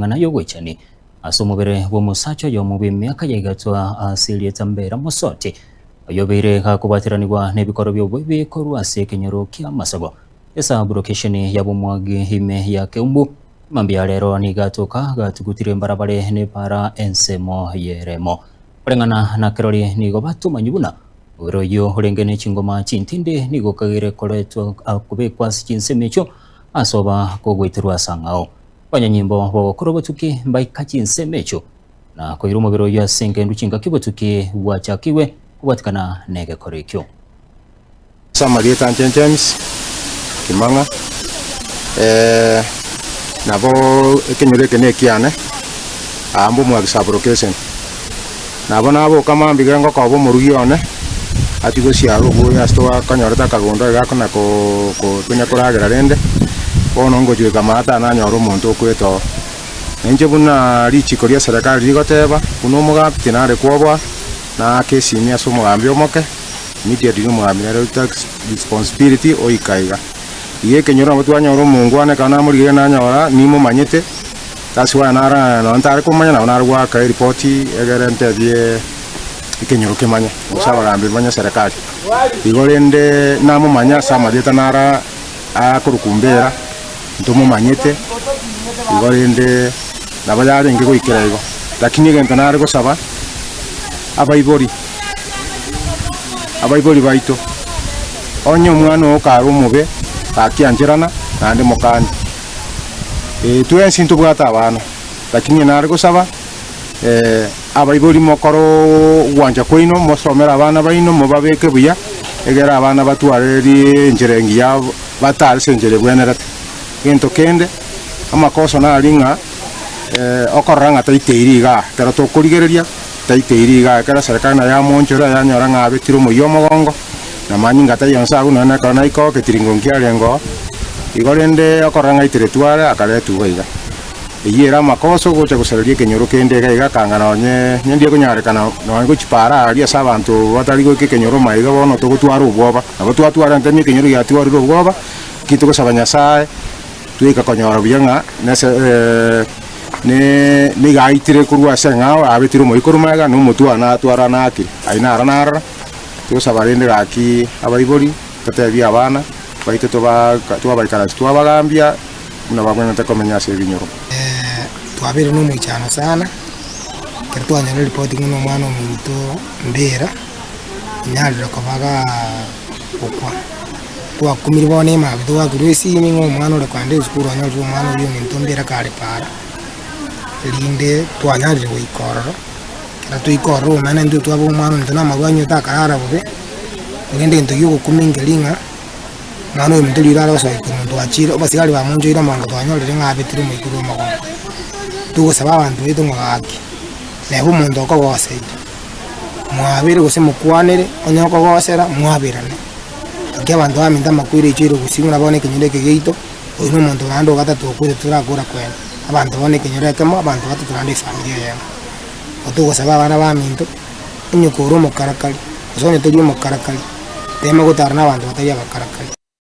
Amang'ana y'ogwechani ase omobere bw'omosacha oyomo bw'emiaka ya igatwa ase erieta Mbera Mosoti, oyobeire gakobwateranigwa nebikorwa bi'oboibi korwa ase ekenyoro kia Masabo, esaburokesheni ya Bomwagi ime ya Keumbu. Mambia rero nigo atoka gatugutire mbarabare nepaara ensemo y'eremo. Koreng'ana na kerori nigo batomanywe buna omobere oyio orenge ne chingoma chintindi nigo okageire koretwa kobekwa ase chinsemo echio ase oba kogoiterwa ase ang'ao. Abanyanyimbo b'ogokora obotuki mbaika chinsemo echio, na koira omobere oyio ase engendu chingaki obotuki bwachakigwe kobwatikana negekora ekio. Ase amarieta anche James Kimang'a, nabo ekenyoro eke nekiane, aa mbomwaki sub-location. Nabo naboka mambia ekero ngokoba omorugi one, achie gosiara oboyo ase twakonyorete akagondo iga akona ko ko tonya koragera rende, bono ngochia goika maate aa nanyora omonto okwete oo. Na inche buna richiko ria eserekari rigoteba, buna omogambi tinare kwoboa, naake esimi ase omogambi omoke, immediately omogambi nere oita responsibility oika iga. Iga ekenyoro nabo twanyora omongwana ekero namorigereria nanyora nimomanyete. That's why nara nonye ntare komanya nabo nare goaka eripoti egere ntebie ekenyoro kemanye gose abagambi bamanye serikali. Igo rende namomanya ase amarieta nara akorokwa mbera ntomomanyete igo rende nabo yarenge goikera igo. Lakini egento nare gosaba abaibori, abaibori baito, onye omwana oo kare omobe gakiancherana naende mokanie. Ee, twensi ntobwate abana, lakini nare gosaba abaibori mokore ogwancha kwaino, mosomere abana baino, mobabeke buya, egere abana batware rie enchera engiya batare ase enchera ebwenerete. Egento kende, amakoso nari ng'a okorora ng'a taiteiri igaa, ekero tokorigereria taiteiri igaa, ekero eserekari nayo yamoonchora yanyora ng'a abetire omoyio omogongo, na manyinga taiyo inse agwo nonya na ekero naika oo eketiringo nkiarenge oo, igo rende okorora ng'a aiteretwe are akaretwa iga iga. Eyio ere amakoso gocha gosareria ekenyoro kende iga iga akanga nonye onye ndiakonyarekana nonye gochia paara aria ase abanto batari goika ekenyoro maiga bono togotwara obwoba. Nabo twatwara ntemi ekenyoro giatwarire obwoba, ki togosaba Nyasaye, twaika konyora buya ng'a nese ne nigo aitire korwa ase eng'ao abetire omoyio korwa magega na omotwe one natwara nakire, ayio naro narora. Togosaba rende gaki abaibori, totebie abana baito toba twabaikaransia twabagambia buna babwenerete komenya ase ebinyoro. Twabeire nomoichano sana, ekero twanyora eripoti ng'a omwana ominto Mbera onyarire koba gaa gokwa. Twakumirie bono emambia twaakirwe esimi ng'a omwana ore kogenda esukuru onyorire omwana oyio ominto Mbera kare paara, erinde twanyarire goika ororo. Ekero twaika ororo omanyete intwe twaba omwana ominto na amarwa anywe takarara bobe, korende egento gia ogokumia nkeri ng'a, omwana oyo ominto riria are gosoa igoro omonto achire, abasigari bamonchoire omogongo twanyorire ng'a abetire omoika ore omogongo. Togosaba abanto baito ng'a gaki, neba omonto okogoseire, mwabere gose mokwanere, onye okogosera mwaberane. Gaki abanto baminto amakweri aichoire gosii buna bono ekenyoro eke giaito, oyo na omonto naende ogatato okwete torakora kwene, abanto bono ekenyoro ekemo, abanto batato naende efamiri eyemo. Togosaba abana baminto, onye kore omokarakari, gose onye tori omokarakari, tema gotara na abanto batari abakarakari.